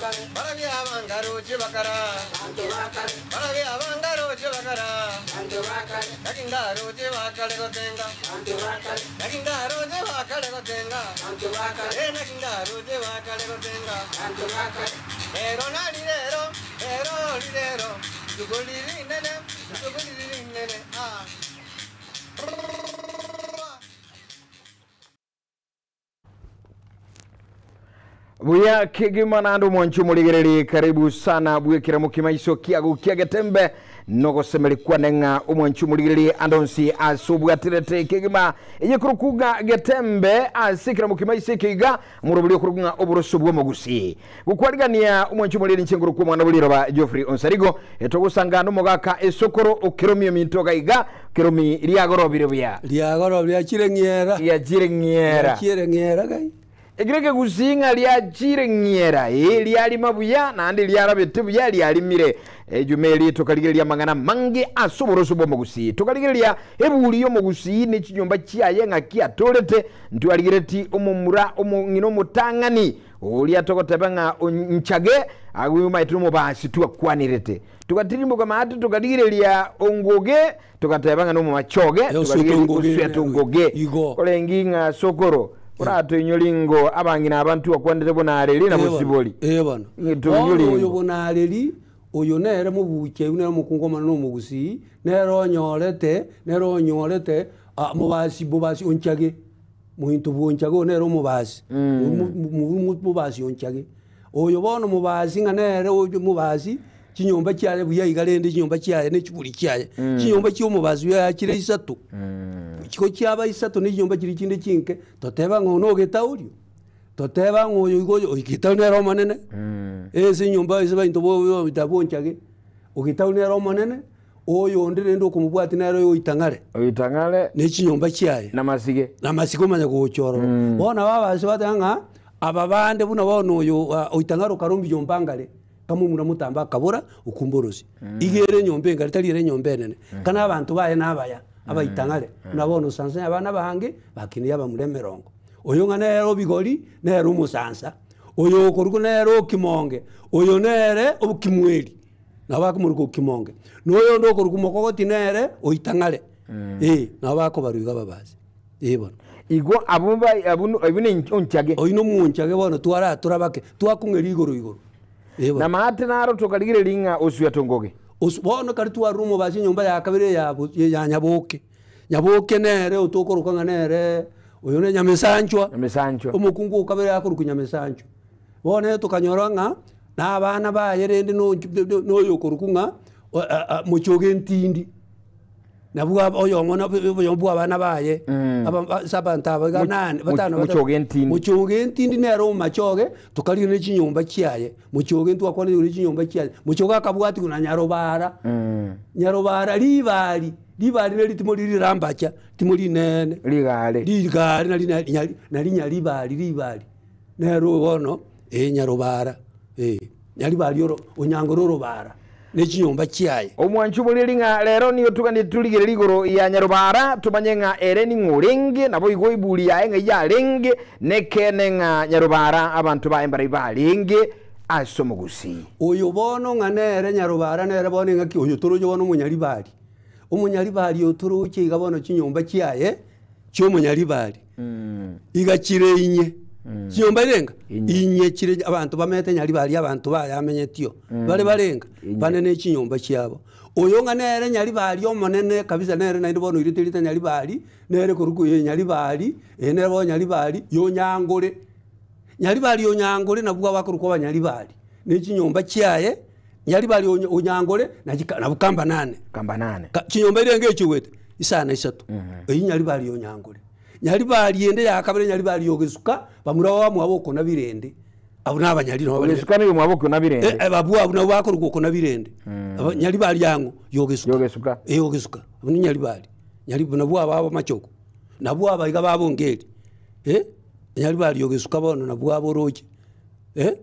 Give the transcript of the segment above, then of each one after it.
Barabia abangaroche bakara. Barabia abangaroche bakara. Naki ngaroche bakare gotenga. Naki ngaroche bakare gotenga. Eh, naki ngaroche bakare gotenga. Rero nari rero, rero rirero, rituko riri rinene, rituko riri rinene, ah. Buya kegima naende omwanchi omorigereri karibu sana bw'ekeremo kimaiso kiago kia getembe nogosemeri kwane ng'a omwanchi omorigereri ande onsi ase obwaterete kegima eye korukuga getembe ase ekeremo kimaiso eke iga omorobori okoruku ng'a oboroso bw'omogusi gokwarigania omwanchi omorigereri inche nkorokwa omwana bw'eriroba Geoffrey Onsarigo etogosanga nomogaka esokoro okeromi ominto iga iga keromi riagorobire buya Riagorobire riachire ng'iera. Riachire ng'iera. Riachire ng'iera gai. Ekero ekegusii ng'a riachire ng'iera, ee, riarima buya, naende riarabete buya, riarimire. Ejuma eria tokarigereria amang'ana amange ase oboroso bw'omogusii. Tokarigereria eburi y'omogusii ne chinyomba chiaye ng'aki atorete. Ntwarigeretie omomura omong'ina omotang'ani oria togoteba ng'a nchage, agwo omanyete nomobasi twakwanirete. Togatirimboka maate tokarigereria ongoge, Togateba ng'a nomomachoge, Eh, oswete ongoge. oswete ongoge. Igo. Korengi ng'a sokoro, oratoinyori ngo abang'ina aba ntwakwanete buna areri na bosibori. Eh bono. Ng'e toinyori Bono oyo ngo. buna areri, oyo nere mobucheu nere omokungu omonene omogusii, nere onyorete, nere onyorete ah, mobasi mobasi onchage, mointo bwonchage oyo nere omobasi, mo- mo- mo- mobasi onchage. Oyo bono mobasi ng'a nere oyo mobasi, Chinyomba chiaye buya iga rende chinyomba chiaye ne chiburi chiaye. Chinyomba chi'omobasi oyo achire isato. Chiko chiaba isato ne chinyomba chiria chinde chinke, toteba ng'a oyo nogetaorio, toteba ng'a oyo igo oyo ogetaorio nere omonene, ase enyomba ase bainto bo bonchage, ogetaorio nere omonene, oyo onde rende okomobwatia nere oyo oitang'are. Oitang'are. Ne chinyomba chiaye. Namasige. Namasige omanye gocha ororo. Bono nabo abase bateba ng'a, aba bande buna bono oyo oitang'are okarombi nyomba ngare. Kamomura motambe akabora, Okumba orosie. Iga ere enyomba engare, tari ere enyomba enene. Kana abanto baye nabaya, abaitang'are, buna bono Sansoni abana abange, bakinire abamura emerongo. Oyo ng'a nere obigori, nere omosansa, oyo okorokwa nere okimonge, oyo nere okimweri, nabo bakomoroka okimonge. Na oyonde okorokwa mokogoti nere oitang'are, eh, nabo bakobarwa iga ababasi. Eh bono. Igo abwo ba abwo abwo ne onchage. Oyio nomonchage bono twaratura bake, twakong'eria igoro igoro. Eh bono. Na maate naro tokarigereria ng'a oswete ngoge. Os bono kare twarure omobasi enyomba ya kabere ya bo ya Nyaboke. Nyaboke nere otokoroka ng'a nere oyo ne Nyamesanchwa. Nyamesanchwa. Omokungu o kabere akorokwa Nyamesanchwa. Bono ere tokanyora ng'a na abana baye rende no no oyo okorokwa ng'a Mochoge Ntindi. Nabwo aba oyomo na oyomo bwa abana baye, aba ase abanto aba iga nane, batano batato. Mochoge Ntindi. Mochoge Ntindi nere omomachoge, tokarigia ne chinyomba chiaye, Mochoge ntwakwanire igoro ye chinyomba chiaye, Mochoge akabwatigwa na Nyarobara, Nyarobara ribari, ribari ne ritimo riria rirambacha, ritimo rineene. Rigare. Rigare nari na nyari nari nyaribari ribari, nere oyo bono eh Nyarobara eh, nyaribari oro onyangore orobara. ne chinyomba chiaye. Omwanchi oboreri ng'a rero nigo toganie torigererie igoro ya Nyarobara, tomanye ng'a ere ning'o orenge, naboigo eburi yaye ng'ai yarenge, nekeene ng'a Nyarobara abanto baye mbarabwo barenge ase omogusii. Oyo bono ng'a nere Nyarobara nere bono engaki oyo toroche bono omonyaribari. Omonyaribari oyo toroche iga bono chinyomba chiaye chi'omonyaribari iga chire inye. Chinyomba irenga? Inye chire abanto bamete nyaribari abanto baye amenyetio. Bare barenga? Bane ne chinyomba chiabo. Oyo ng'a nere nyaribari omonene kabisa nere naende bono oirete erieta nyaribari, nere korwa nyaribari, eye nere bono nyaribari yonyangore. Nyaribari onyangore nabwo abakorokwa abanyaribari, ne chinyomba chiaye, Nyaribari onyangore nabwo kambanane. Kambanane. Chinyomba irenge echi ogwete? Isano isato. Eyio Nyaribari onyangore. Nyaribari ende ya kabere Nyaribari ogesuka, bamura bamwabo okona birende. Abwo nabanyari nabo bare. Ogesuka nigo mwabo okona birende. Eh, abwo abwo nabo bakorokwa okona birende. Nyaribari ang'o? Yogesuka. Yogesuka. Eh, ogesuka. Abwo ni Nyaribari. Nyari nabwo aba abamachoko. Nabwo aba iga babongeri. Eh, Nyaribari ogesuka bono nabwo aboroche. Eh,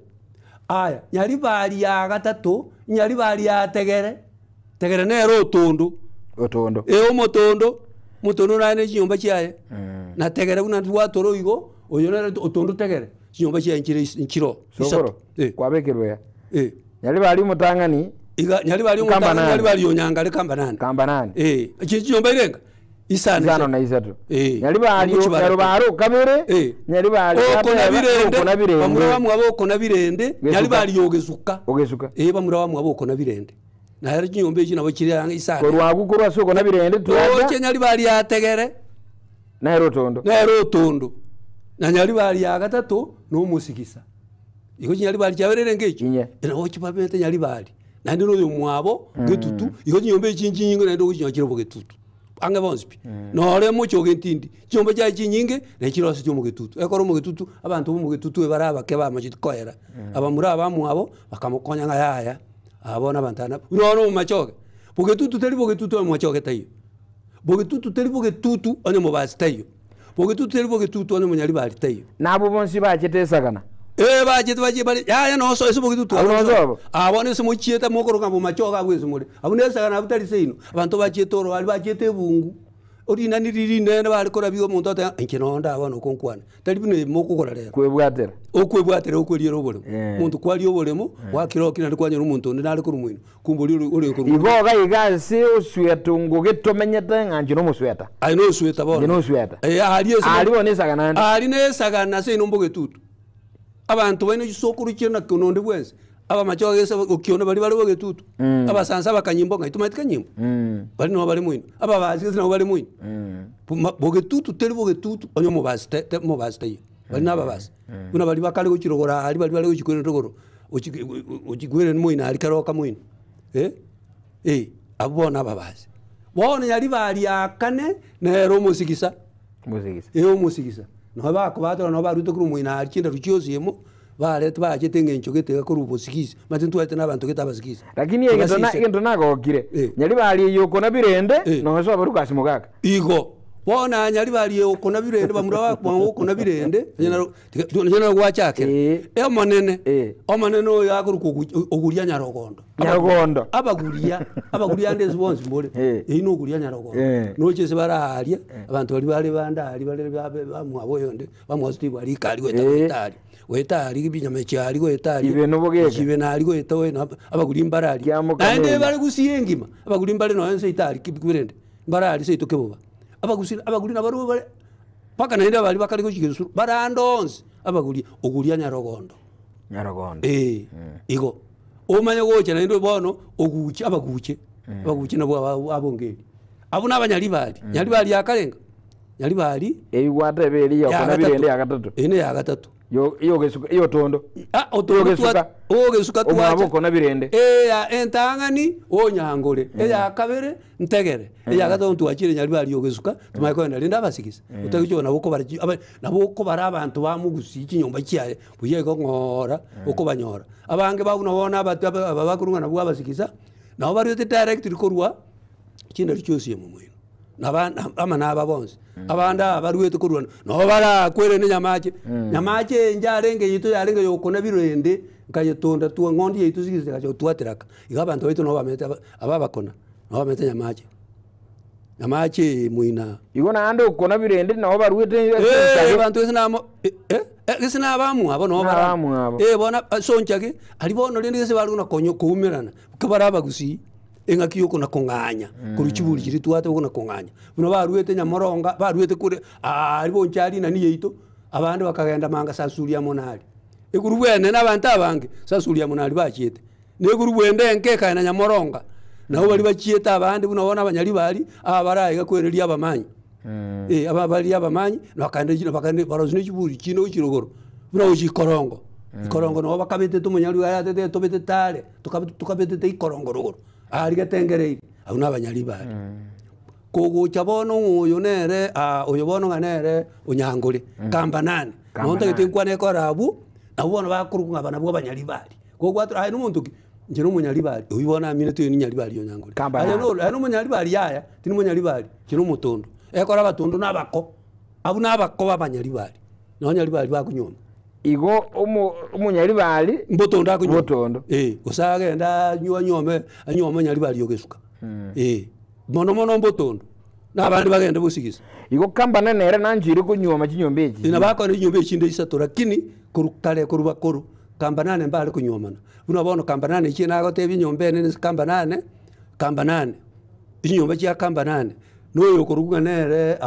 aya Nyaribari ya gatato, Nyaribari ya Tegere. Tegere nere otondo. Otondo. Ee omotondo, omotondo naye ne chinyomba chiaye. Na tegere buna twatora igo, oyo nere otondo tegere. Chinyomba chiaye nchire is- nchiroo Sokoro, isato. Eh, kwabekerwe ya. eh. Nyaribari omotang'ani, Iga nyaribari omotang'ani Kambanani. nyaribari onyangare kambanani. Kambanani. Eh, chi chinyomba irenga? Isano Isano na isato. Eh. Nyaribari Ogochi barabara. nyarubaro okabere, Eh. nyaribari Okona gateba, birende, okona birende. bamura bamwabo okona birende, Gesuka. nyaribari ogesuka. Ogesuka. Eh, bamura bamwabo okona birende. Naye chinyomba echi nabo chire ang'e isano. Korwa agwo korwa ase okona birende Toche twacha nyaribari ategere. nere otondo. Nere otondo. Na nyaribari ya gatato nomosigisa. Igo chinyaribari chiabere erenge echi? Inye. Nabo chibabete nyaribari. Naende noyo mwabo getutu, igo chinyomba echi nchinyinge naende ogochinyora chire bogetutu. Ang'e bonsi pi. Nore mochoge ntindi, chinyomba chiaye chinyinge naye chirosetie omogetutu. Ekero omogetutu, abanto ba omogetutu ebare abake bamacheti koera. Abamura abamwabo, bakamokonya ng'a yaya, aba bono abanto aba nabo. Buna bono omomachoge, bogetutu teri bogetutu onye momachoge taiyo. Bogetutu teri bogetutu onye mobasi taiyo. Bogetutu teri bogetutu onye monyaribari taiyo. Nabwo bonsi bachete esagana. Ee, bachete bachie bare, yaya nosoe ase bogetutu Abwo abwo nosoe abo? Aa bono ase mochiete mokoroka bomachoge abwo ase more. Abwo nesagana abwo tari seino. Abanto bachiete oroari bachiete ebungu, orinani riria rinene bare korabia omonto oteba inche nonde aa bono okonkwana. Tari buna ebi mokogora rero. Kwebwatera. Okwebwatera okweriera oboremo. Eh. Omonto kwaria oboremo, gwakira okire naende kwanyora omonto onde nare korwa moino. Kumbe oria ore ore korwa Igo iga iga ase osweta ongoge tomenyete ng'a inche nomosweta. Aye nosweta bono. Inche nosweta. Eh, aria ase Aria bono esagana ande. Aria nesagana ase ino mbogetutu. Abanto baino chisokoro chire na kona onde bwensi, abamache gese okiona baria bare bogetutu. Abasansa abakanyimbo ng'ai tomaeti kanyimbo? Baria nabo bare moino. Ababasi gese nabo bare moino. Boma bogetutu teri bogetutu onye omobasi te te omobasi taiyo. Baria na ababasi. Buna baria bakare gochia rogoro aria baria bare gochia kwerenda rogoro. Ochigwere moino aria kero okamoino eh, eh, abwo bono ababasi. Bono nyaribari akane nere omosigisa, Omosigisa. eh omosigisa. Nabo bakobatora nabo barwete korwa moino aria chindaru chionsi emo, barete bachete eng'encho gete iga korwa obosigisi, omanyete ntwaete na abanto gete abasigisi. Lakini egento na Tobasise. egento nagokire, Eh. nyaribari eye okona birende, Eh. nonye sobe Lucas Mogaka. Igo, bono anyaribari okona birende bamura bakwanga okona birende, onye naro Tiga onye naro gwachakera. Eh. Eh, Omonene, Eh. Omonene oyo akorokwa ogu- Oguria Nyarogondo. Nyarogondo. Abaguria, abaguria ande ase bonsi mbore. Eh. Eyio na Oguria Nyarogondo. Eh. Noche ase bare aaria, abanto baria bare bande aaria bare babe bamwabo oyonde, bamwabo Steve aria rika aria goeta Eh. goeta aria. Goeta aria ebinyama echi aria goeta aria. Ibe nobogeka. Ibe naria goeta oyo na abaguria mbare aria. Kiamoka Naende nene. bare gusii engima, abaguria mbare nonya nse ita aria kibirende, mbare aria seito keboba. Abagusii abaguria nabarobwo bare. Mpaka naende abaria bakare gochia gesuru, bare ande onsi abaguria, oguria nyarogondo. Nyarogondo. Ee, igo. Omanye gocha naende bono, oguche abaguche, abaguche nabwo aba abongeri. Abwo na abanyaribari, nyaribari yakarenga, nyaribari. Eyio gwateba eria ya yokona gatato. birende ya gatato. Eyio ne ya gatato. Yo- yogesuka yotondo. Ah, otondo Ogesuka. twa- ogesuka Omwabo twacha. okona birende. Eya entang'ani onyangore, eya kabere ntegere, eya gatato ntwachire nyaribari ogesuka, tomanye kogenda rende abasigisi. Otagochia nabo okobara chi aba nabo okobara abanto ba mogusii chinyomba chiaye, buya igo ng'oora okobanyora. Abange ba buna bono abatu aba aba bakorwa ng'a nabwo abasigisa, nabo barwete directly korwa chindari chionsi emo moino. Naba amo naba bonsi, abande aba baruete korwa nabo barakwere ne nyamache. Nyamache eye yarenge yaito yarenge yokona birende, nkayetonda twa ng'ondi yaito sigisi egacha gotwatera aka. Igo abanto baito nabo bamenyete aba aba abakona, nabo bamenyete nyamache. Nyamache eye moina. Igo naende okona birende nabo baruete ase Eh, enchage. abanto gese namo eh, eh, gese na abamwabo nabo bara- Nabamwabo. Eh, bono ase onchage, aria bono rende gese bare buna konyo koumerana, kebare abagusii. Engaki y'okona-kong'anya korwa chiburi chiria twate okona-kong'anya. Buna baruete nyamoronga, baruete kore aaria boncha rinani yaito, abande bakagenda manga sasuri amo na aria. Egurubu enene abanto abange, sasuri amo na aria bachiete. Na egurubu ende enke ekagenda nyamoronga, nabo baria bachiete abande buna bono abanyaribari, aba bare aiga kwereria abamanyi. Eh, aba baria abamanyi, bakagenda chire bakagenda barosia na chiburi chinde gochia rogoro, buna gochia ikorongo. Ikorongo nabo bakabetete omonyari oyo ayatete tobetete are. Tokabe tokabetete ikorongo rogoro, aria getengereiri, abwo nabanyaribari. Kogocha bono ng'a oyo nere aa oyo bono ng'a nere onyangore, kambanani, nabo ntagete Kambanani. nkwane ekore abwo, nabwo bono bakorokwa ng'a aba nabwo abanyaribari. Kogwatora aye nomonto ki? Inche nomonyaribari, oywo bono aminete oyo ninyaribari onyangore. Kambanani. Aye noro aye nomonyaribari yaya, tindi monyaribari, inche nomotondo. Ekore abatondo nabako, abwo nabako babanyaribari, nonye nyaribari bakonyuoma. Igo omo omonyaribari Mbotondo akonywa. Mbotondo. Eh, gose agende anywe anyuome anyuome onyaribari ogesuka. Eh, mono mono mbotondo. Na abande bagende bosigisa. Igo kambana nere nanchire konyuoma chinyomba echi. Ina bakora chinyomba echinde isato lakini. Korwa kare korwa bakoro, kamba nane mbare konyuomana. Buna bono kamba nane echi nagotebia enyomba ene nese kamba nane, kamba nane, chinyomba chia kamba nane, na oyo okorwa ng'a nere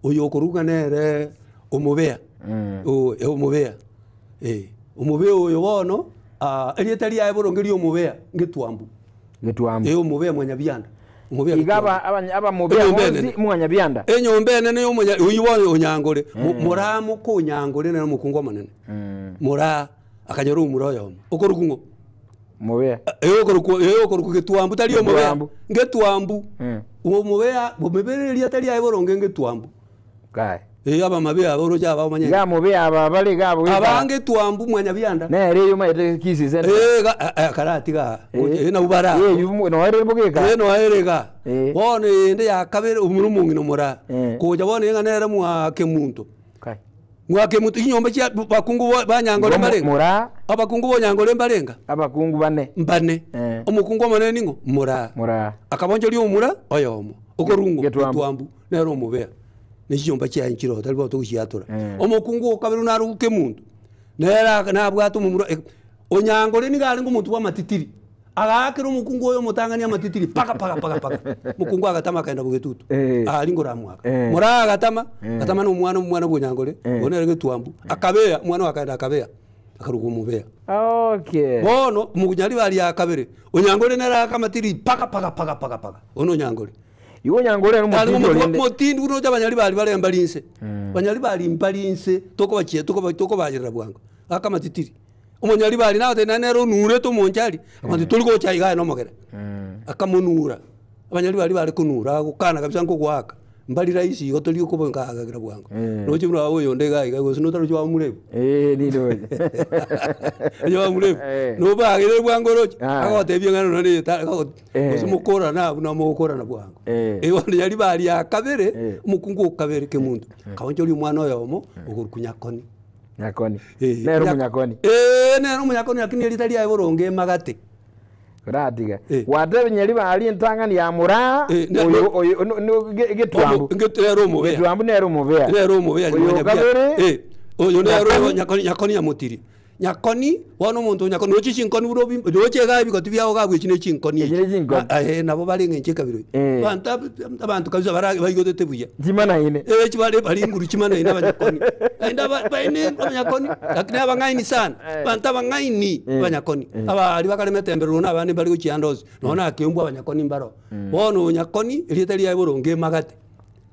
oyo okorwa ng'a nere omobea, oo omobea eh, omobea oyo bono erieta riaye boronge ria omobea ngetwambu. Getwambu. Eh, omobea mwanyabianda. Omobea Iga getwambu. aba- abanya- abamobea Enyomba bonsi enene. mwanyabianda. Enyomba enene ya omonya oyio bono onyangore, mo- moraa moka onyangore nere omokungu omonene. Moraa, akanyora omura oyomo, okorokwa ng'o? Mobea. Eh, okorokwa eh, okorokwa getwambu tari omobea, Getwambu. ngetwambu. Mm. Omobea omobea erieta riaye boronge ngetwambu. Kai. Eh, abamabea aba oroche aba omanye. Iga amobea aba bare iga abwo iga. Abange twambu mwanyabianda. Nere eyio omanyete Kisii Central. Eh, ga- eh, eh, karatiga Eh. eh, nabwo bara. Eh, eyio mo- noere bogeka. Eh, noere iga. Eh. Bono eyende ya kabere omura omong'ina omora. Eh. Kocha bono ing'a nere mwa kemunto. Kai. Mwa kemunto chinyomba chia bakungu bo- banyangore Igo mo- mbarenga. Moraa Abakungu bonyangore mbarenga. abakungu bane. Mbane. Eh. Omokungu omonene ning'o? Moraa. Moraa. Akabonchoria omura oyomo. Okorung'o Getwambu. getwambu nere omobea. Ne chinyomba chiaye nchiroo tari bono togochiatora. Eh. Omokungu o kabere nare okemunto, nere aka nabwate omomura e onyangore nigo arenge omonto bwa amatitiri, agaakera omokungu oyo omotang'ani amatitiri paka paka paka paka, omokungu agatama akaenda bogetutu, Eh. aria nkoramwaka. Eh. Moraa agatama, Eh. agatama na omwana omwana bwa onyangore, Eh. oyo nere getwambu, akabea omwana oyo akaenda akabea, akarokwa omobea. Okay. Bono omonyari baria akabere, onyangore nere aaka amatiri paka paka paka paka paka, oyo na onyangore. Igo onyangore ere Tari omotindi orende. omotindi buna ocha abanyari bari bare mbari inse. Banyari bari mbari inse tokobachia tokoba tokobayerera bwango. Aka amatitiri. Omonyari bari nagotebia naende nere onurete omonchari, abanto tori gocha iga aye na omogere. Akamonura, abanyari bari bare konura agokana kabisa nkogoaka, mbari rahisi igo tori okobankagera bwango. Roche buna oyonde iga iga gose notarochi bamurebu. Eh, niroche. Onye bamurebu, Eh. nobagere bwango oroche, Ah. agotebia ng'a nonye na Eh. gose mokorana abwo namogokorana bwango. Eh. Igo bono yari bari ya kabere, Eh. omokungu o kabere kemunto, akaonchoria omwana oyomo, okorokwa Nyakoni. Nyakoni. Eh, Nere Nyak- omonyakoni. Eh, nere omonyakoni lakini erita riaye boronge emagate. Oratiga. Eh. Gwatebia nyeri bari entang'ani ya moraa, Eh, ne- oyo oyo no- no- ge- getwambu. Omo- nge- nere omobea. Getwambu nere omobea. Nere omobea Oyo nyuma nyabia. kabere. Eh, oyo nere Nyakoni. Nyakoni Nyakoni nyamotiri. Nyakoni, bono omonto Nyakoni roche chinkoni buna obi roche iga ebigoti biago iga abwo echi ne chinkoni Echi ne chinkoni. Ah, eh, nabo bare eng'encho ekabira eye. Eh. Abanto ab- abanto kabisa bara baigotete buya. Chimanaine. Eh, chibare bari nguru chimanaine abanyakoni. Naende aba baine abanyakoni, lakini abang'aini sana. Eh. Abanto abang'aini, Eh. abanyakoni. Eh. Abaria bakarema etemberero na abande mbare gochia ande onsi, nonya na Kiambu abanyakoni mbaro. Bono onyakoni, erieta riaye boronge emagate.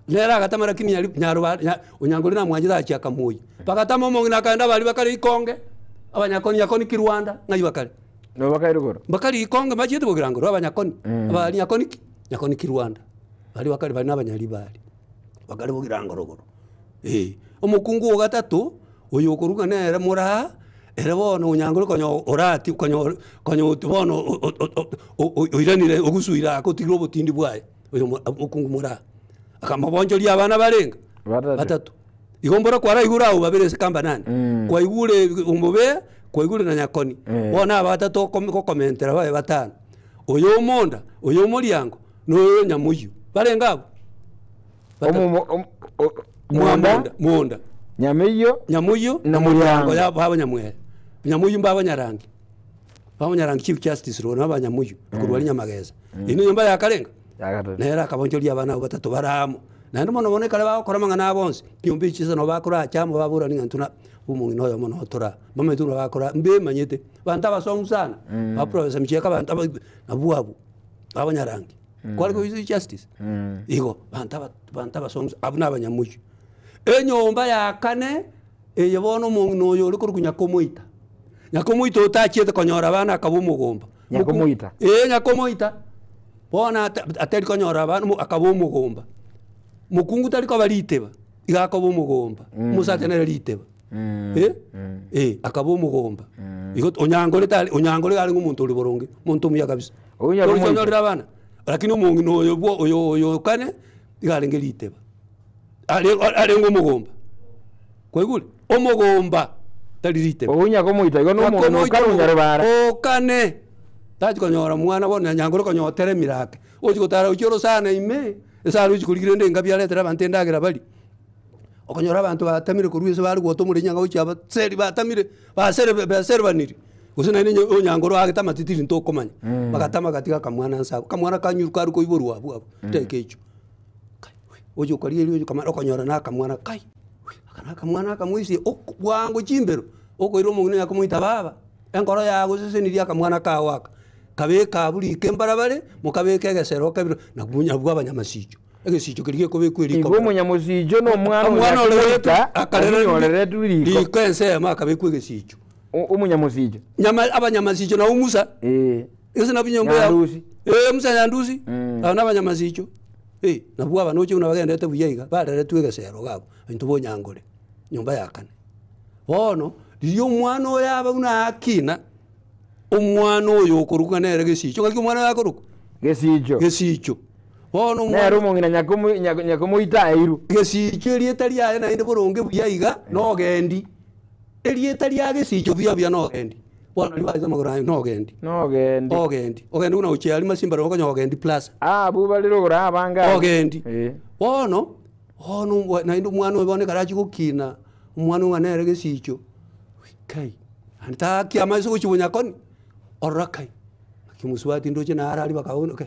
Nere agatama lakini nyari nyaroba nya onyangori namwanchete agachia akamoyia. Bagatama omong'ina akaenda abaria bakare ikonge, abanyakoni nyakoni ki Rwanda, ng'ai bakare? Nabo bakare rogoro. Mbakare ikonge mbachiete bogirango rwa abanyakoni, Mm. abaria nyakoni ki? Nyakoni ki Rwanda. Baria bakare bari na abanyaribari, bakare bogirango rogoro eh. Omokungu o gatato, oyo okorwa ng'a nere moraa, ere bono onyangore konya orati konya konya bono o- o- o- o- oiranire ogusuire ake otigire obotindi bwaye, oyo omo omokungu moraa. Akamobonchoria abana barenge? Batato. Batato. Igo mbora kwaraigure abwo babere ase kamba nane, Mm. kwaigure omobea, kwaigure na nyakoni, Eh. bono aba batato okom gokomentera babe batano. Oyo omonda, oyo omoriango, na oyo nyamoyio. Barenge abwo? Batato. Omomo om- o- monda, Mwamonda, monda. nyameyio, Nyamoyio, Na na moriango moriango. ya baba nyamwere. Nyamoyio mbaba nyarangi. Baba nyarangi chief justice rono aba nyamoyio, korwa aria Nyamagesa. Eyio nenyomba ya karenga? Yagatato. Nere akabonchoria abana abwo batato bare amo. Naende mono mono ekero bagokora amang'ana abo onsi, chinyomba echi chinse nabo bakoracha amo baborani ng'a intwe na omong'ina oyomo noo tora. Mbamanyete buna bakora, mbemanyete. Abanto abasomu sana, ba Professor Michieka abanto aba nabwo abwo, abanyarangi. Kware koigwa justice? Igo, abanto aba abanto abasomu abwo na abanyamoyio. Enyomba ya kane, eye bono omong'ina oyo ore korokwa Nyakomoita. Nyakomoita otachiete konyora abana akaba omogomba. Nyakomoita? Ee, Nyakomoita. Bono ata atari konyora abana omo akaba omogomba. Mokungu tari koba riteba, iga akoba omogomba, omosacha nere riteba. Eh, eh, akaba omogomba. Igo onyangore tari onyangore iga arenge omonto ore boronge, omonto omuya kabisa. Oyio Nyakomoita. Torikonyorera abana, lakini omong'ina oyo bwo oyo oyo kane, iga arenge riteba. Are arenge omogomba. Kwaigure? Omogomba, tari riteba. Oyio Nyakomoita igo nomo Nyakomoita nokare onyarobara. Okane, tachi konyora mwana bono nyangore konya oteremire ake. Ochi gotara gochia orosana ime, ase arochi korigia rende engabi aretere abanto endagera barie. Okonyora abanto batamire korwa ase bare gwota omorero nyanga gochia abaseri batamire, basere baserebaniri, gose naende onye onyangoro aagete amatitiri ntokomanya. Bagatama bagatiga akamwana nse abwo, akamwana kanyuru kare koiborwa abwo abwo, chidakika echio. Kai ocha okarigereria ocha okamanya okonyora na akamwana kai, aka na akamwana akamoisia oko bwango chimbero, okoira omong'ina onya komoita baba, enkoro yago osesenirie akamwana kago aka, kabeke abwo riko embarabare, mokabeke egesero okebire, nabwo nabwo abanyamasicho. Egesicho keria gekobekwa eriko Igo barabwo. omonyamosincho na omwana Omwana oria oreretwe goika akarererwa akinyoreretwe riko. riko ensemo akabekwa egesicho. O- Omonyamosincho. Nyama abanyamasicho nabo Musa. Eh. Gose nabwo nyomba yabo. Nyandusi. Eh, Musa Nyandusi. Mm. Aba nabanyamasicho. Eh, nabwo aba noche buna bagenderete buya iga, bareretwe egesero iga abwo, intwe bonyangore, nyomba ya kane. Bono, riria omwana oyo aba buna akina, omwana oyo okorokwa nere gesicho, ng'aki omwana oyo akorokwa? Gesicho. Gesicho. Bono omwana Nere omong'ina nyakomo- nyako- nyakomoita airwe. Gesicho erieta riaye naende boronge buya iga nogendi. Erieta ria gesicho buya buya nogendi. Bono riria baete amagoro aye nogendi. Nogendi. Ogendi. Ogendi buna gochia aria Masimbara okonyora Ogendi Plaza. Abwo bare rogoro abange abwo. Ogendi. Eh. Bono, bono ombwa naende omwana oyo bono ekero achia gokina, omwana oyo ng'a nere gesicho, kai, naende taakia amaiso gochia bonyakoni, orora kai. Naki omosubati ndoche naro aria bakaboria okay,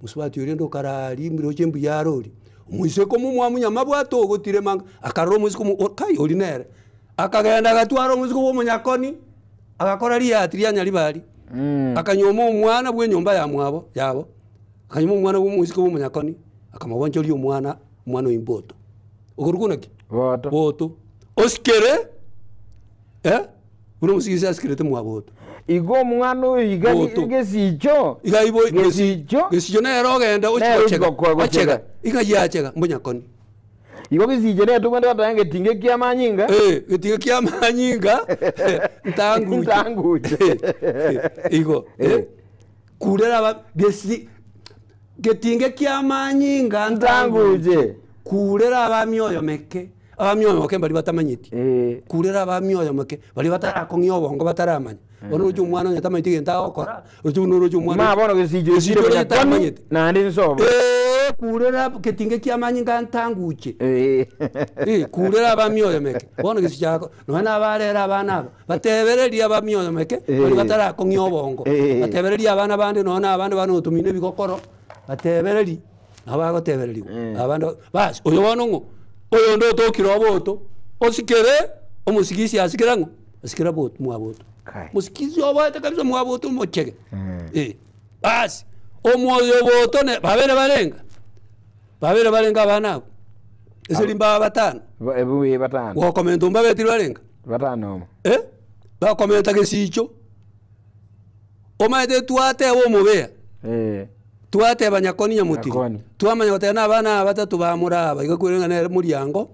omosubati oria onde okararia mbiroche mbuya are oria. Omoiseke omomwamu nyamabwate ogotire manga, akarora omoiseke omo kai oria nere. Akagenda agatwara omoiseke bwa omonyakoni, agakora riati ria nyaribari, akanyuoma omwana bwa enyomba ya mwabo yabo, akanyuoma omwana bwa omoiseke bwa omonyakoni, akamobonchoria omwana, omwana oyio mboto. Okorokwa naki? Boto. Boto. Osikere, eh, buna omosigisi asikerete mwaboto. Igo omwana oyo iga Boto. gesicho. Iga ibo Gesicho. gesicho nere ogenda ochi Nere gochega ochi gochega. ochega iga giachega mbonyakoni. Igo gesicho nere togwenda goteba ngetinga kia amanyinga. Eh, getinga kia amanyinga ntanguche. Ntanguche. Igo Eh. eh, kurera aba gesi getinga kia amanyinga Ntanguche. Kurera abamioyo meke. Abamioyo meke mbaria batamanyeti, Eh. kurera abamioyo meke, baria batarakong'ia obongo bataramanya. Bono oroche omwana onye tamanyeti egento agokora, oroche buna oroche omwana Ma bono gesicho gesicho esire oroche bonyakoni tamanyeti. naende nsobo. Eeh, kurera getinga kia amanyinga ntanguche. Eh. Eh, kurera abamioyo meke, bono gesicho ako nonya na abarere abana aba, batebererie abamioyo meke, baria Eh. batarakong'ia obongo. Eh. Batebererie abana bande nonya na abande bane otumia na ebigokoro, batebererie. Nabo bagotebererigwa abande bas oyo bono ng'o oyonde otokire oboto osikere omosigisi asikere ng'o asikere boto mwaboto Kai. mosigisi oboete kabisa mwaboto omochege eh bas omwoyo oboto ne babere barenga babere barenga abana abwo ase rimbaba batano Ba- ebu- batano. gokomenta ombabetiri barenga Batano omo. eh bakomenta gesicho Omanyete twateba omobea, Eh. twateba nyakoni nyamotiri, Nyakoni. twamanya goteba na abana aba batato bamore aba iga kwere ng'a nere moriango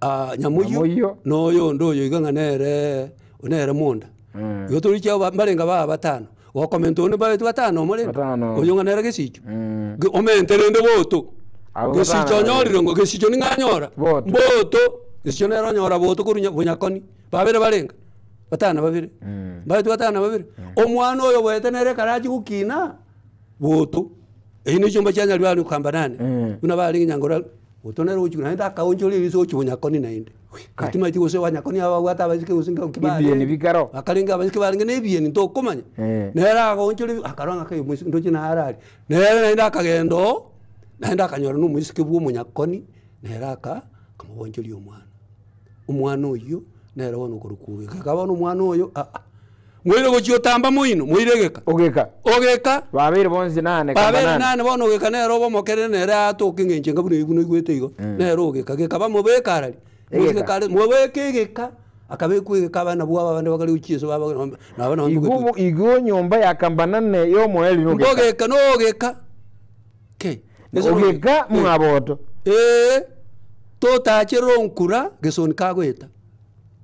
ah, nyamoyio Nyamoyio. na oyonde oyo iga ng'a nere nere monda. Mm. Igo torichia aba mbarenge baba batano, gokomenta onde mbabetie batano omo rende, Batano. oyo ng'a nere gesicho. Mm. Ge- Omente rende boto, Abwo gesicho batano onyorire ngo gesicho ning'o anyora? Boto. Mboto, gesicho nere onyora boto korwa nya bonyakoni, babere barenga. Batano babere, mbaetwe batano babere, omwana oyo oboete nere ekero achia gokina, boto, eyio ne chinyomba chia nyarwari okamba nane, buna barenge nyangora, boto nere ogochia naende akaonchora eriso gochia bonyakoni naende. Timanyeti gose banyakoni aba babwate abaiseke gose nki Ebieni barenge, bikaro. bakarenge abaiseke barenge na ebieni ntokomanya, nere agaonchora ebi akarora ng'a kai omoiseke ndoche nare aria, nere naende akagenda oo, naende akanyora na omoiseke bwa omonyakoni, nere aka akamobonchoria omwana. Omwana oyio nere bono okorokwa ogeka. Eka bono omwana oyo aa, moire gochia otamba moino, moire egeka. Ogeka. Ogeka. Babeire bonsi nane kamba Babeire nane. nane bono ogeka nere obe omokerere nere atoke eng'encho enga buna eyio buna oigwete igo, nere ogeka. Geka bamobeke arari, Egeka. egeka are mobeke egeka, akabekwa egeka abana nabwo aba abande bakare gochia ase baba nabo nabo Igo obo- igo nyomba ya kamba nane ya omoerio nogeka. Mbogeka na ogeka. Kei. Ogeka mwaboto. Ee, totacherera onkura gesoni kagoeta.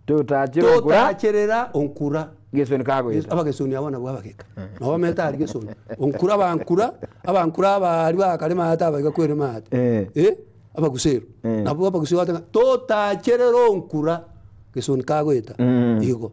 Totacherera onkura. Totacherera onkura. Gesoni kagoeta. Abagesoni abwo nabwo abageka. Nabo bamete aria gesoni. Onkura abankura, abankura abaria bakare maate abaiga kwere maate. Eh, abagusero. Nabwo abagusero bagoteba ng'a totacherera onkura gesoni kagoeta. Igo.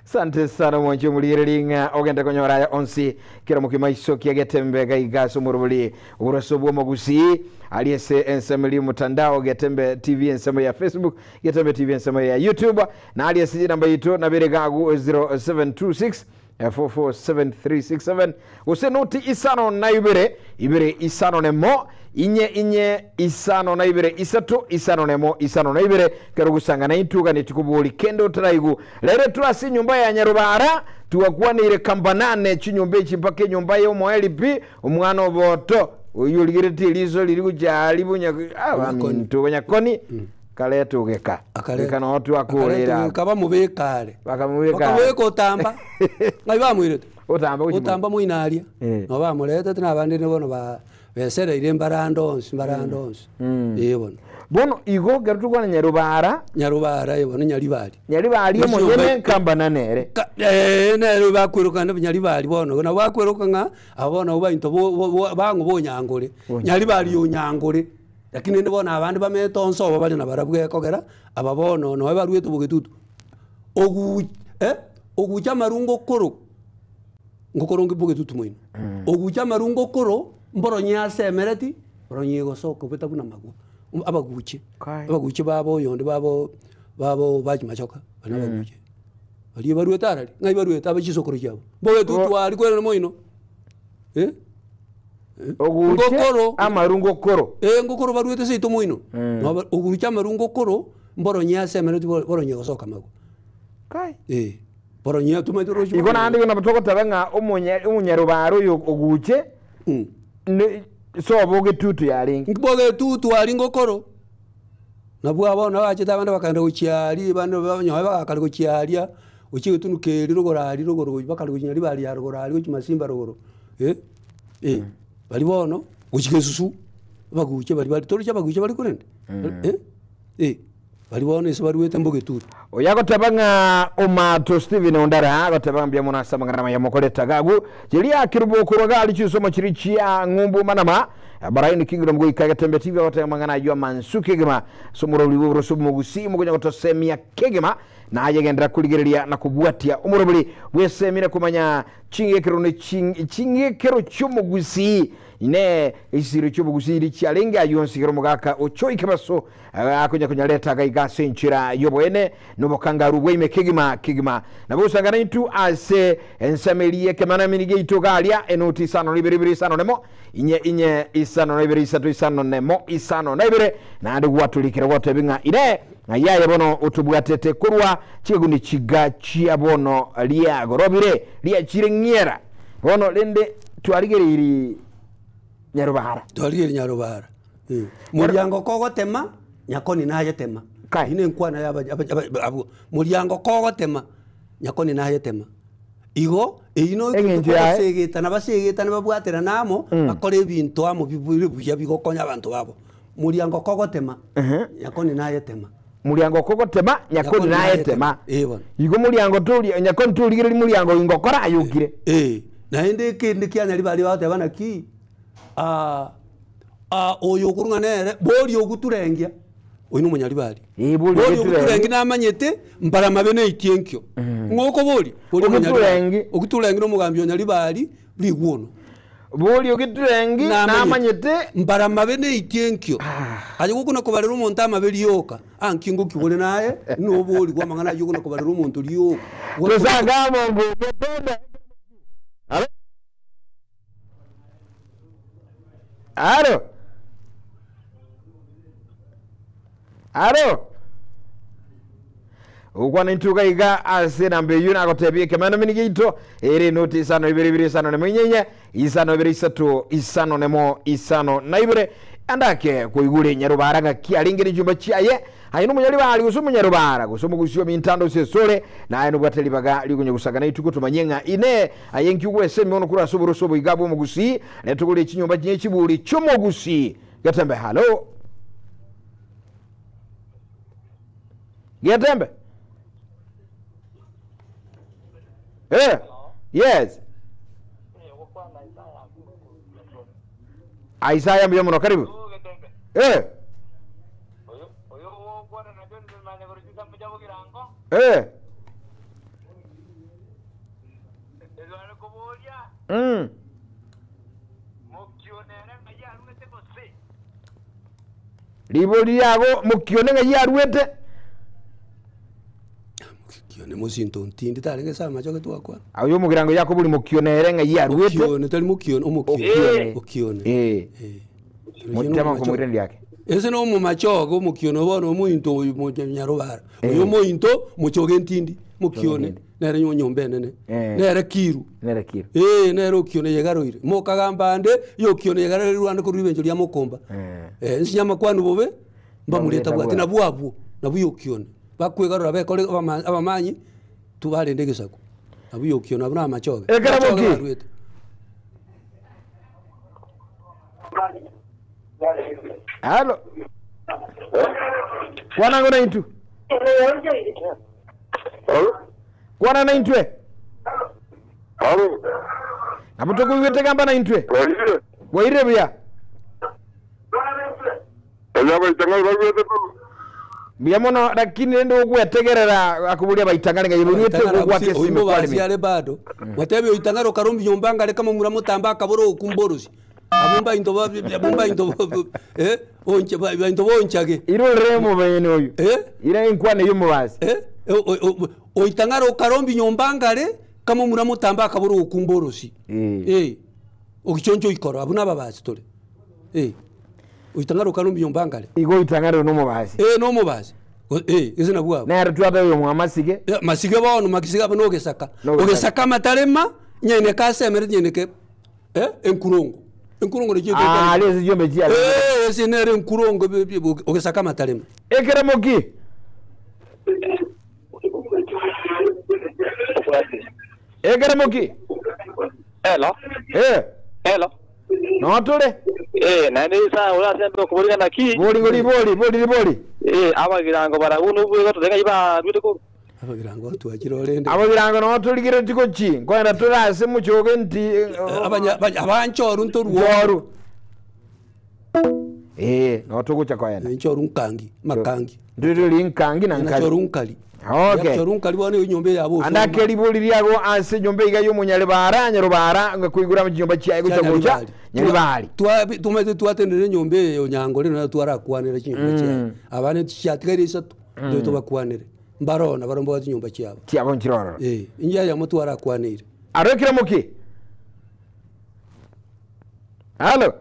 Sante sana omwanchi omorigereri ng'a ogende konyora aya onsi kera mokimaiso kia Getembe gaiga ase omorobori oborwaso bwa omogusii ari ase ensemo eri omotandao Getembe TV ensemo ya Facebook Getembe TV ensemo ya YouTube na ari ase chinamba yaito nabere gagu 0726 447367 gose noti isano na ibere ibere isano nemo inye inye isano na ibere isato isano nemo isano na ibere kero gusangana intugani tikobori kende otaraigu rero turase enyomba ya Nyarubara twakwanire kambanane chinyomba echi mpaka enyomba ya omoeri pi omwana oboto oyo origeretie eriso riri gocha ribunya abaminto banyakoni kareta ogeka geka noo twakorera Bamubeka are. Bakamubeka are. Bakamubeka otamba ngai bamwirete otamba gochia otamba moina aria Eh. no bamuretete na abande ni bono ba besereire mbarando onsi mbarando onsi eh bono bono igo kero tokwana Nyarubara Nyarubara eh bono Nyaribari Nyaribari Mochie omonyene omba- nkambana nere Ka- eh, nere bakwerokana Nyaribari bono nabo bakweroka ng'a abo bono bainto bang'o bonyangore Nyaribari onyangore lakini rende bono abande bamete onsi obo bare nabarabwo ekogera aba bono noe baruete bogetutu ogu ogucha amarungo okoro ngokoro nge bogetutu moino ogucha amarungo okoro mboronye asemereti boronye egosoka obeta buna magwa abaguche Kai. abaguche babo oyonde babo babo bachimachoka bari abaguche baria baruete arari ng'ai baruete abe chisokoro chiabo bogetutu ari kwerana moino eh oguche Ngokoro. amarungo okoro Eh, ngokoro baruete seito moino Noba- ogurucha amarungo okoro mboronye asemereti boronye gosoka magwa Kai. eh boronye tumanyete rochi igo naende igo nabo togoteba ng'a omonyarubara oyo oguche sobo ogetutu yarenge bogetutu ari ngokoro nabwo bono bachete abande bakaenda gochiaria bande nyoe bagakare gochiaria gochia getunu keri rogoro aria rogoro bakare gochia Nyaribari ya rogoro aria gochia Masimba rogoro eh eh bari bono gochia Gesusu abaguche bari bari torochi abaguche bari korende eh eh bari bono ase baruete mbogetutu oyo agoteba ng'a omato Stephen Ondara agoteba mbuya mono ase amang'ana maya mokoreta gagu chiria kirubo korwa gari chisomo chiri chia ng'umbu manama Baraini Kingdom goika Getembe TV agoteba amang'ana aywo amansu kegima ase omorobori bwa oboroso bw'omogusii mokonya gotosemia kegima naye gendera korigereria na kobwatia omorobori bwesemire komanya ching'ekero ne ching'ekero chi'omogusii ine esiro chi'omogusii iri chiarenge aywo onsi kero omogaka ochoike baso akonya konyareta gaiga ase enchera y'oboene nobokangaru bwaime kegima kegima nabo osangana intwe ase ensameri ekemanamini giaito garia enoti isano na ibere ibere isano nemo inye inye isano na ibere isato isano nemo isano na ibere naende gwatorikera gwatebi ng'a ine ng'a yaye bono otobwatete korwa chiguni chiga chia bono riagorobire riachire ng'iera bono rende twarigereiri Nyarubara twarigereiri Nyarubara eh moriango kogotema nyakoni nayetema Kai. ine nkwana ya abwo moriango kogotema nyakoni nayetema igo eyio Eng'encho yaye? nosegetana basegetana babwaterana amo bakore ebinto amo bibure buya bigokonya abanto babo moriango kogotema nyakoni nayetema muriango kogotema nyakoni Nyakoni nayetema nayetema. Eh, bono. igo muriango tori nyakoni torigereiri muriango ingokora ayokire eh naende ekende kia Nyaribari bagoteba naki oyo okorung'a nere bori oguturengia oyo na omonyaribari Eh, bori bori oguturengi. oguturengi namanyete mbara mabe neitie enkio ng'oko bori bori omonyaribari Oguturengi. oguturengi na omogambi o Nyaribari rigwono bori ogiturengi namanyete mbara mabe neitie enkio aye gokona kobarera omonto amabe rioka anki ngokibore naye nobori bwa amang'ana aywo okona kobarera omonto rioka tosanga mongo Getembe Alo? Alo? Alo? Okwana intuka iga ase namba eywo nagotebia ekemanamini giaito ere noti isano ibere ibere isano nemo inyenye isano ibere isato isano nemo isano na ibere andake koigure Nyarubara ng'aki arenge ne chumba chiaye aye nomonyaribari gose omonyarubara gose omogusi omintando ase esore naye nobwate ribaga rikonya gosangana ituko tumanye ng'a ine aye nki ogwese emiono korwa ase oboroso oboiga bwa omogusi netogore chinyomba chinye chiburi chi'omogusi Getembe halo Getembe eh yes Isaya mbuya muno karibu eh eh Ribori riago mokione ng'ai aruete. Mokione mosinto ntindi tarenge ase amachoge twakwana. Oyo omogirango Yakobo ori mokione ere ng'ai aruete. Okione tari mokione omokione. Okione. Okione. Eh. Eh. Motema nkomoiraneria ake. Ese no omomachoge omokione bono omointo oyo mocha nyarobara. Oyo omointo mochoge ntindi mokione nere nyomba enene. Eh. Nere kiru. Nere kiru. Ee, nere okione yegaroire. Mokagamba ande, yokione yegaroire rwande korwa ribencho ria mokomba. Eh. Eh, nsinya amakwani bobe, mbamureta Mbamureta bwati bwati. nabwo abwo, nabwo yokione. Bakwegarora bekore abama abamanyi, tubarende egesaku. Nabwo yokione abwo na amachoge. Ekero Amachoge boki. barwete. Halo. Kwana ng'o naintwe? Kwana naintwe? Alo, Nabo tokoigwete gamba naintwe. waire. Bwaire buya. Oya baitang'ani bagwete tu. Mbuya mono lakini rende ogwetegerera akoboria baitang'ani ng'a yeborwete ogwake esime oimbo kwaremia. basiare bado watebe oitang'ara okarombi nyomba ngare kama mura motamba akabora okumborosi abo mbainto ba- abo mbainto ba- eh, onche ba- bainto bonchage Irorere omobene oyo. eh Ire enkwana eywo omobasi. eh oitang'ara okarombi nyomba ngare kama mura motamba akabora okumborosi Eh. eh ogichoncho ikoro abo nababasi tore eh oitang'ara okarombi nyomba ngare Igo oitang'ara oyo nomobasi. eh nomobasi eh ese nabwo abo Nere twate oyo mwamasige. Ya, masige bono makisiga abo nogesaka Nogesaka. ogesaka amatarema nyene kasemere nyene ke eh enkurongo enkurongo necho Ah, ari ase chiombe chiare. eh ese nere enkurongo ogesaka amatarema Ekero moki. Ekero moki. Hello. Eh. Hello. Notore. Eh, naende isa urasembe okuburigana ki? Bori ngori bori bori bori. Eh, abagirango barabu nubwo gatutenga iba rwite ko. abagirango twachire orende Abagirango notorigire tikochi. Nkoenda torase muchoge nti abanya abanchoru ntoruo ntoru. Eh, notogocha koenda. nchoru nkangi makangi Ndiri nkangi na nkali. nachoru nkali Okay. choru nkali bono enyomba yabo Andake ribori riago ase nyomba iga y'omonyaribara nyarubara ngakoigura chinyomba chiaye gocha gocha nyaribari. tumete twatendere enyomba eyo nyangore nayo twarakwanera chinyomba chiaye abane chiatigaire isato ndio tobakwanere mbarona baromboga chinyomba chiabo Chiabo nchirororo. Eh, inja yamo twarakwanire Arokira muki. Halo.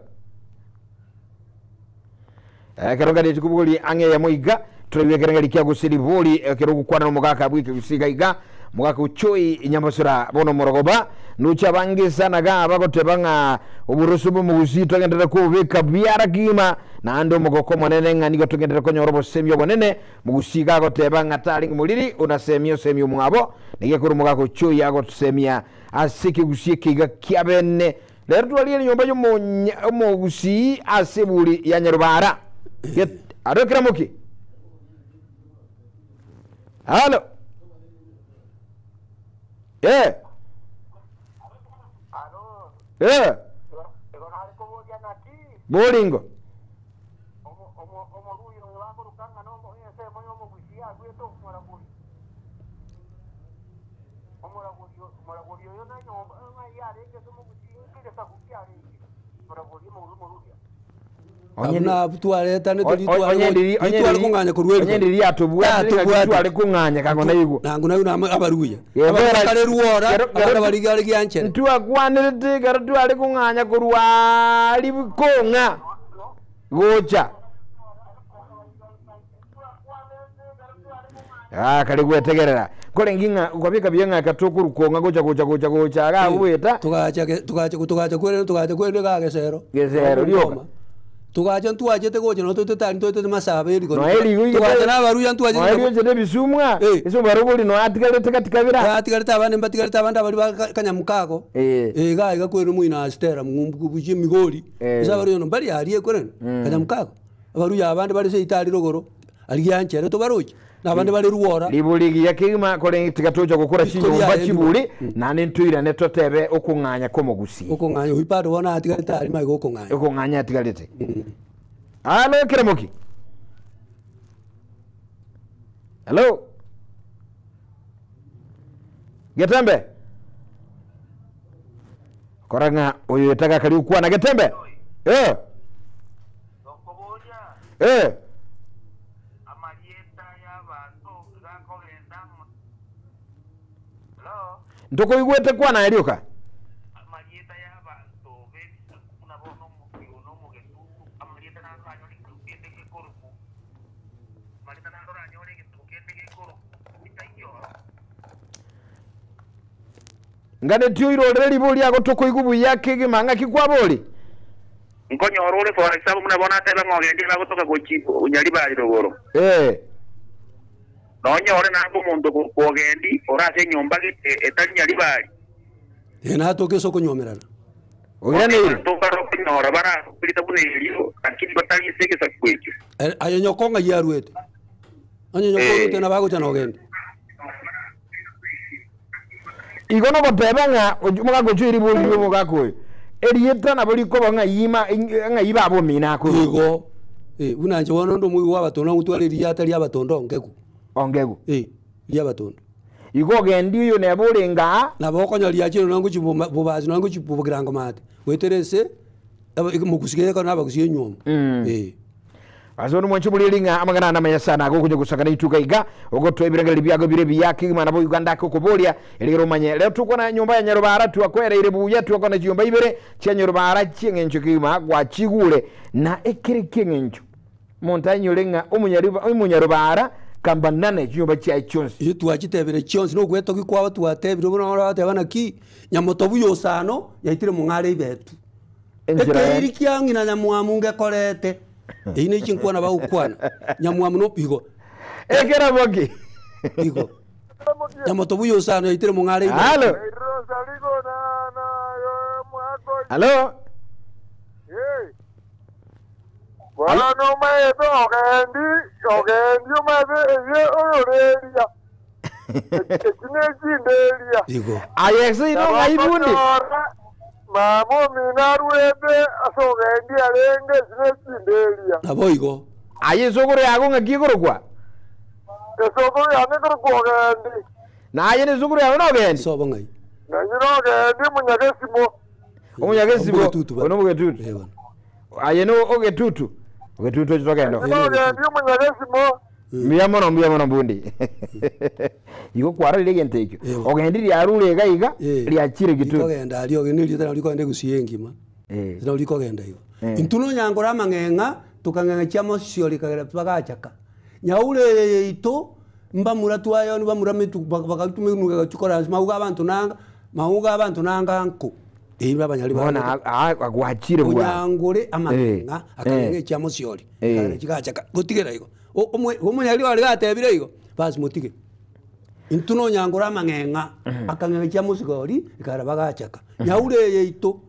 Ekero ngari tikubuli ang'e ya moiga turaiwekera ngari kia gusiri bori ekero gukwana nomogaka bwike gusiga iga mogaka uchoi inyambasura bono morogoba nucha bangi sana ga bagoteba ng'a oburusu bw'omogusi togenderere kobeka biara kima naende omogoko omonene ng'a nigo togenderere konyora obosemia obonene mogusiga agoteba ng'a tari moriri onasemia osemia omwabo nigekoro omogaka ochoi agosemia ase ekegusii ekeiga kia bene rero twarie enyomba ya omogusii ase eburi ya nyarubara arokera moki halo eh eh boringo abuna twaretane tware kung'anya korwa eriko. onyendiri atobwate Atobwate. tware kung'anya kango naigwo nangu nayo nama abaruya Yeah, Abaruya bera- kare ruora Kero- kero- abana barigare gianchere ntwakwanirete kero tware kung'anya korwa ari kong'a gocha Ah, kare gwetegerera korengi ng'a kwabika bia ng'a katokoru kong'a gocha gocha gocha gocha agagweta tugacha tugacha tugacha kwere tugacha kwere ga gesero Gesero, rioka. tugacha ntwachete gocha no twete twete masaba eriko noerigo tugacha n'abaruya ntwachete noeriochete ebisumwa Eh. ase obarobori noatigarete katikabira batigarete abande mbatigarete abande abari ba kanyamukago Eh. eh ga iga kwere mwina astera mumbuye migori Eh. esa abaruya no bari arie kwere kanyamukago abaruya abande bari seitari rogoro ari gianchere tobaroche nabande bari ruora libuli kigima kore tigatocha gukora Riko chinyomba riaye chibuli nane ntuirane totebe okung'anya komogusi okong'anya oipare bona atigarete ari maiga okong'anya okung'anya atigarete alo keremoki halo getembe Kora ng'a oyo etaga kari okwana getembe. Eh. Eh. Ntokoigwete kwana aye rioka. Nganetie oirorere ribori ago tokoigwa buya kegima ng'aki kwabori. Nkonyora ore for example buna bono atebe ng'a ogendire bagotoka gochi Nyaribari rogoro. Ee. Nonyore naende omonto ogokendi ore ase enyomba gete etari Nyaribari. Ee, natoke ase okonyuomerana. Oiraneire. Abanto mbare okonyora barakorete buna erio, lakini batari ase egesaku ekio. Aye nyoko ng'ai aruete? Onye nyoko oruete nabo agocha nogende. Igo nogoteba ng'a omogaka ochoire ribori ri'omogaka oyo, erieta nabo rikoba ng'a ima ng'ai baba omino akorwa. Igo, eh, buna inche bono onde omoigwa bw'abatondo ngotware eriata ri'abatondo ongegu. Ongegu. Eh, ri'abatondo. Igo ogendi oyo neba orenge aa. Nabo okonyora riachire nonya ngochia boma bobasi nonya ngochia bogirango maate, goetera ase aba mogusi geke na abagusi enywomo, eh. Ase bono mwanche omoreri ng'a amang'ana aya namaya sana agokonya gosakana rituko iga, ogotoa ebirengererio biago bire ebiya kegima nabo Uganda ake okoboria, erigere omanye. Rero tokwana nyomba ya Nyarobara twakoereire buya twakwana chinyomba ibere chia Nyarobara chi'eng'encho kegima gwachigure na ekere ki'eng'encho omonto ainyore ng'a omonyariba omonyarobara kambanane chinyomba chiaye chionsi. Intwe twachitebire chionsi na ogwetogia kwabo twatebire buna orateba naki nyamotobu yosano yaitire mong'are ibetu. Enchera Ekeiri ya- kia ng'ina nyamwamu ngekorete, eyio ne chinkwana bagokwana, nyamwamu no igo, Ekerabo ki? igo. Nyamotobu yosano yaitire mong'are ibetu. Halo. Halo. Bono omaete ogendi, ogendi omaete eye oyoreria, eki nechinderia. Igo. Aye ase ino ng'ai bundi? Nabokonyora mama omino aruete ase ogendi arenge eki nechinderia. Naboigo. Aye esokoro yago ng'aki ekorokwa? Esokoro yane ekorokwa ogendi. Na aye nesokoro yago nogendi? Sobo ng'ai. Nainche nogendi omonyagesimo. Omonyagesimo. Omogetutu ba. Oyo nomogetutu. Eh, bono. Aye no ogetutu. Ogetutu oche togende. Nainche nogendi omonyagesimo. Mbuya mono mbuya mono mbundi. Igo kwarorire egento ekio. Eh. Ogendi riarure iga iga Eh. riachire gitutu. Rikogenda aria ogende erieta nabo rikogenda egusia engima. Eh. Nabo rikogenda igo. Eh. Intwe nonyangore amang'eng'a tokang'eng'a chiamosio rikagera bagachaka. Nyaure eye yaito mbamura twayoni bamura metu bakatumia enuga egachia ase mauga abanto nanga mauga abanto nanga nko. Eyi abanyari Bono barabwo. gwachire bwango. Onyangore amang'eng'a Eh. akang'eng'a echiamosiori Eh. ekagera chigachaka gotigera igo. O- omwe omonyari ore gatebire igo, basi motige. Intwe nonyangore amang'eng'a akang'eng'a chiamosigori ekagera bagachaka. Nyaure eye yaito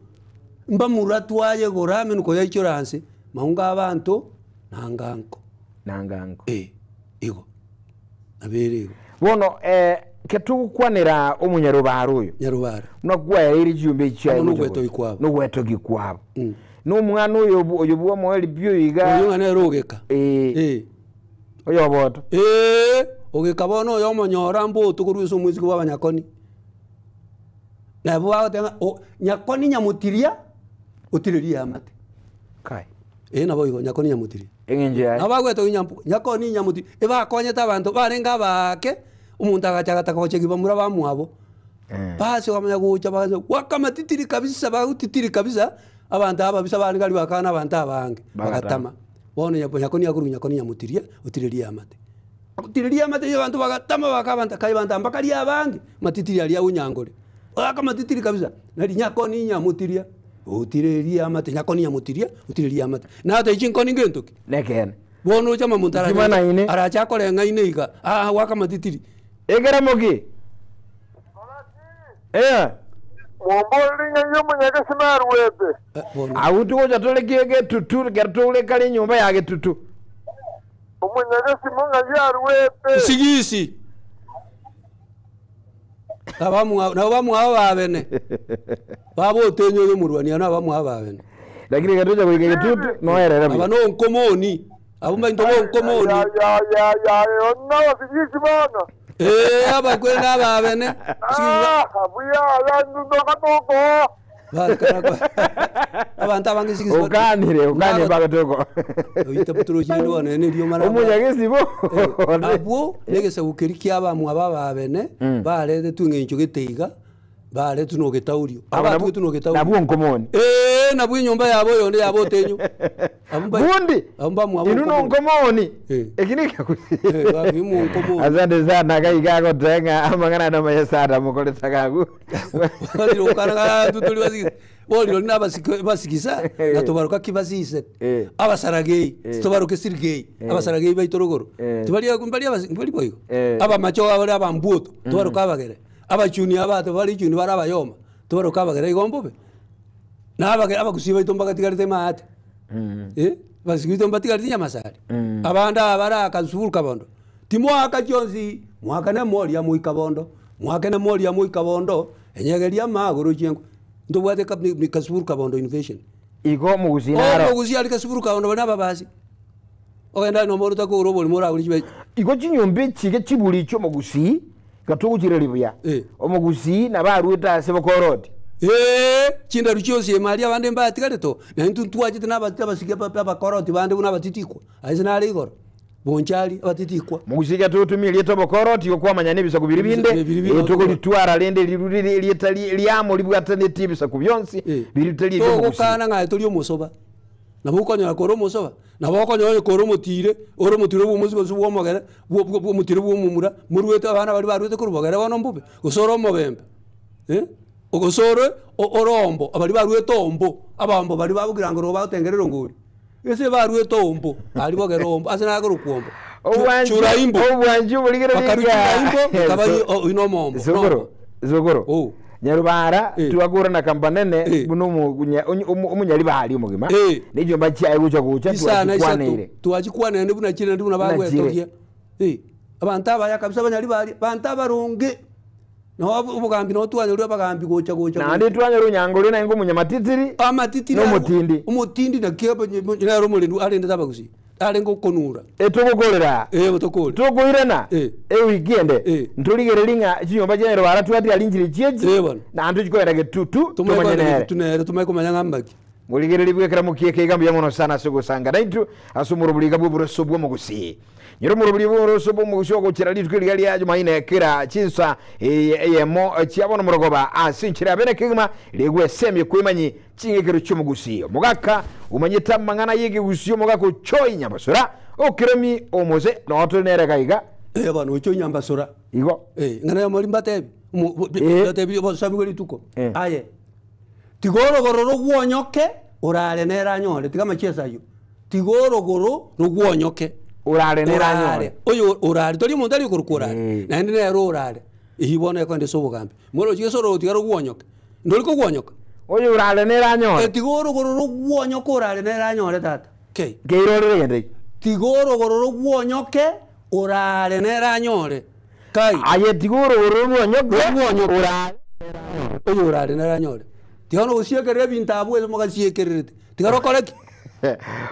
mbamura twayegora amenuko yaichora nse, maunga abanto nanga nko. Nanga nko. Eh, igo nabo ere igo. Bono eh, ketogokwanera omonyarobaro oyo Nyarobara. buna kwaereire chiombe echi chiaye Amo gocha nogwetogi gocha. kwabo. Nogwetogi kwabo. Mm. Na omwana oyo oyo bwa omoeri pi oyo iga Oyo ng'a nere ogeka. Eh. Eh. oyo oboto. Ee, ogeka bono oyo omonyora mboto korwa ase omwesike bwa abanyakoni. Nabo bagoteba ng'a o nyakoni nyamotiria, otirerie eamate. Kai. Ee nabo igo nyakoni nyamotiria. Eng'encho yaye. Nabo bagwete nyampu nyakoni nyamotiria, ebakonyete abanto barenge abaake, omonto agacha agataka gochegi bamura bamwabo. Eh. Basi bakamanya gocha bagacha goaka amatitiri kabisa bagotitiri kabisa, abanto ababisa barenge aria bakana abanto abange, Bagatama. bagatama. Bono nyapo nyakoni akorwa nyakoni nyamotiria, otirerie eamate. Agotireria eamate eywo abanto bagatama baka abanto kai abanto aba mbakaria abange, amatitiri aria agonyangore. Goaka amatitiri kabisa, nari nyakoni nyamotiria, otirerie eamate nyakoni nyamotiria, otirerie eamate. Natebia chinkoni ngento ki? Nekeene. Bono oche amamonto arache Chimanaine. arache akoreng'aine iga, aa goaka amatitiri. Ekeremo ki? Eh. Momborere ng'a omonyagesi naruete. Eh, bono. Agwo togocha tore ki egetutu ekero tore kare enyomba ya getutu. Omonyagesi ng'ai aruete. Sigisi. Abamwabo nabo bamwabo babene. Babotenye oyo omorwania nabamwabo babene. Lakini ekero tocha goika egetutu noerere Aba buya. nonkomoni. Abwo mbainto bonkomoni. Ya ya ya ya onna abasigisi bono. Ee abakwere nababene. Sigisi Ah, buya ya ndundo katuko. Abanto abange sigisi Okanire, okanire mpaka toko. Oite torochire bono ene erio mara Omonyagesi bo. Abwo negesaku keria kia abamwa babene baretetwe eng'encho gete iga baretwe na ogetaurio. Abo nabwo- Abatwetwe na ogetaurio. nabwo nkomoni. Ee, nabwo enyomba yabo oyonde yabo otenyo. Abwo mba- Bundi. Abwo mbamwabo Inu nkomoni. nonkomoni. Eh. Eki ni kyakusi. Eh, babi monkomoni. Asante sana kaiga gotenga amang'ana namanya sana mukoreta gagu. Okana tutuli basigisa. Boliro na basigisa na tobaroka kibasise. Eh. Abasaragei, Eh. tobaroke sirigei. Eh. Abasaragei baitorogoro. Eh. Tibari bari bari boigo. Eh. Abamacho abare abambuoto, tobaroka abagere. Abachuni abato bari chuni bara abayoma, tobaroka abagere igombobe. Na abagere abagusi baito mbagatigarete maate. Eh? Basigito mbatigarete nyamasari. Mm. Abanda abara akasuburu kabondo. Timwaka chionsi, mwaka ne moria moika bondo. Mwaka ne moria moika bondo, enyegeria magoro chiengo. Ndobwate kasuburu kabondo innovation. Igo mugusinaro. Ogo gusi ali kasuburu kabondo bana babasi. Ogenda no moro takoro obori mora uri chibe. Igo chinyomba echige chiburi chio omogusi gatogochire ribuya. Eh. Omogusi nabarwete ase bokoroti. Eh, chindaru chionsi emali abande mbatigarete to. Na intu ntwachete na abasike abakoroti bande buna abatitikwa. Aise nare igoro. Bonchari abatitikwa. Mugusi gatotumia rieta obokoroti okwamanya n'ebisaku biri binde Biri binde. togolitwara rinde riruri rieta riamo ribwataneti ebisaku bionsi biri tari ebyomogusi. Togokana ng'aye tori omosoba. Nabo okonyora kore omosoba, nabo okonyora kore omotire, ore omotire bwa omosi gose bwa omogere, bwa omotire bwa omomura, morwete abana baria barwete korwa bogere bono mbobe, gose ore omobembe. Eh? Gose ore ore ombo, abaria barwete ombo, abambo baria bagokirango robo bagotengerera ngori. Ase barwete ombo, aria bogere ombo, ase nakorokwa ombo. Churaimbo. Obwanchi oborigere Bakarwa churaimbo, bakaba oyo na omombo. Zogoro, zogoro. Oh. Nyarubara Eh. twagora na kambanene Eh. buno omunyari bahari omogima Eh. nechomba chiaye gocha gocha Isana isato twachikwanire twachikwanire buna chire ndi buna Buna bagwetogia. Eh, abanto abaya kabisa abanyari bari, banto abarunge. No obogambi no twanyorire abagambi gocha gocha. Naende twanyora onyangore naingo omonyamatitiri amatitiri N'omotindi. Omotindi naki nero omorendu arendete abagusi. Arenge okonura. Etogokorera. Eh, tokore. Tokoirana. Eh. Ewiki ende Eh. ntorigereri ng'a chinyomba chia Nyarubara twatiga rinchire chiachi Eh, bono. naende chikoenda getutu tomanye nere. Tunere tumanye komanya ng'a mbaki. Murigereri bwekera mukieke iga mbuya mono sana ase ogosanga naitu ase omorobori bwa oburoso bwa omogusi. Nyoro omorobori bwa oburoso bwa omogusi ogochera rituko riria ria Jumaine kera chinsa eyemo chia bono morogoba ase enchera ya bene kegima rigwesemie kwemanyi ching'ekero chia omogusi. Omogaka omanyete amang'ana ya ekegusi omogaka ochoi nyabasora okeremi omose notore nere gaiga. Eh, bono ochoi nyambasora. Igo. Eh, ng'ana ya mori mbatebi. Eh. Batebi bosabi rituko. Eh. Aye. Tigorogoro rogwonyoke orare nere anyore tiga amachiesa aywo. Tigorogoro rogwonyoke Orare nere anyore. Oyo orare tori omonto ari okorokwa orare. Eh. Naende nere orare. Eywo bono ekoenda ase obogambi. Morochi gese orogotiga rogwonyoke. Ndori kogwonyoka. Oyo orare nere anyore. Tigorogoro rogwonyoke orare nere anyore tata. Okay. Keirorere gende iki. Tigorogoro rogwonyoke orare nere anyore. Kai. Aye tigorogoro rogwonyoke Rogwonyoke. orare. Oyo orare nere anyore. Tiga nogosiekerera ebinto abwo ase mogasiekererete. Tiga rokore ki?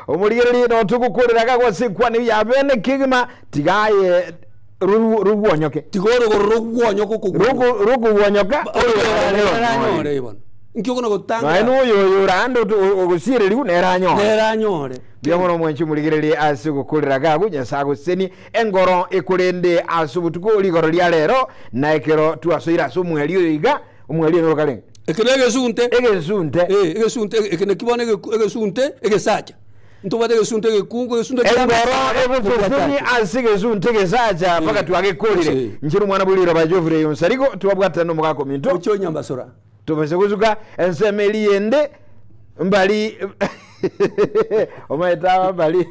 Omorigereri notogokorera gagwase nkwane ya bene kegima tigaye rugwonyoke. Tigorogoro rogwonyoke okogwonyoka. Rugwonyoka Orare anyore bono. Nki okona gotanga? Naende oyo oyo orande ogosiereriwu nere anyore. Nere anyore. Mbuya mono mwenchi omorigereri ase ogokorera gago Nyasaye agoseni engoro ekorende ase obotuko rigoro ria rero na ekero twasoire ase omweri oyo iga omweri oyo norokarenge. Eke na egesunte. Egesunte. Eh, egesunte eke naki bono egesunte egesacha. Ntobwate egesunte egekungu egesunte kia Engoro egoseseni ase egesunte egesacha mpaka twagekorire. Eh. Nchire omwana bwa riroba Geoffrey Onsarigo twabwatana na omogaka ominto. Oche onyambasora. Tobase gosuka ensemo eri yende mbari omaete aba mbari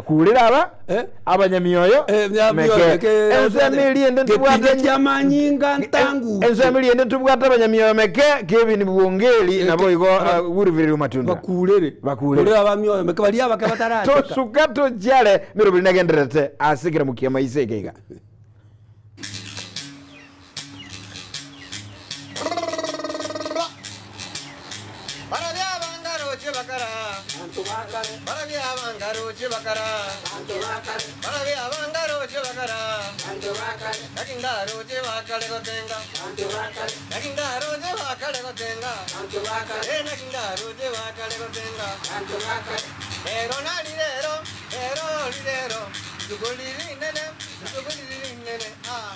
kurira aba Eh? abanyamioyo Eh, nyamioyo meke. meke. Ensemo eri yende ntobwate Kepinde kia manyinga ntangu. ensemo eri yende ntobwate abanyamioyo meke Kevin Bwongeri Eh, nabo igo gurivirire matunda. Bakurere. Bakurere. Kurere abamioyo meke baria abake batarateka. Tosuka tochiare mirobiri nagenderete ase kera mukia maise eke iga. Barabia bangaroche bakara. Barabia bangaroche bakara. Barabia bangaroche bakara. Naki ndaroche bakare gotenga. Naki ndaroche bakare gotenga. Eh, naki ndaroche bakare gotenga. Ero nari rero, ero rirero, rituko riri rinene, rituko riri rinene, ah.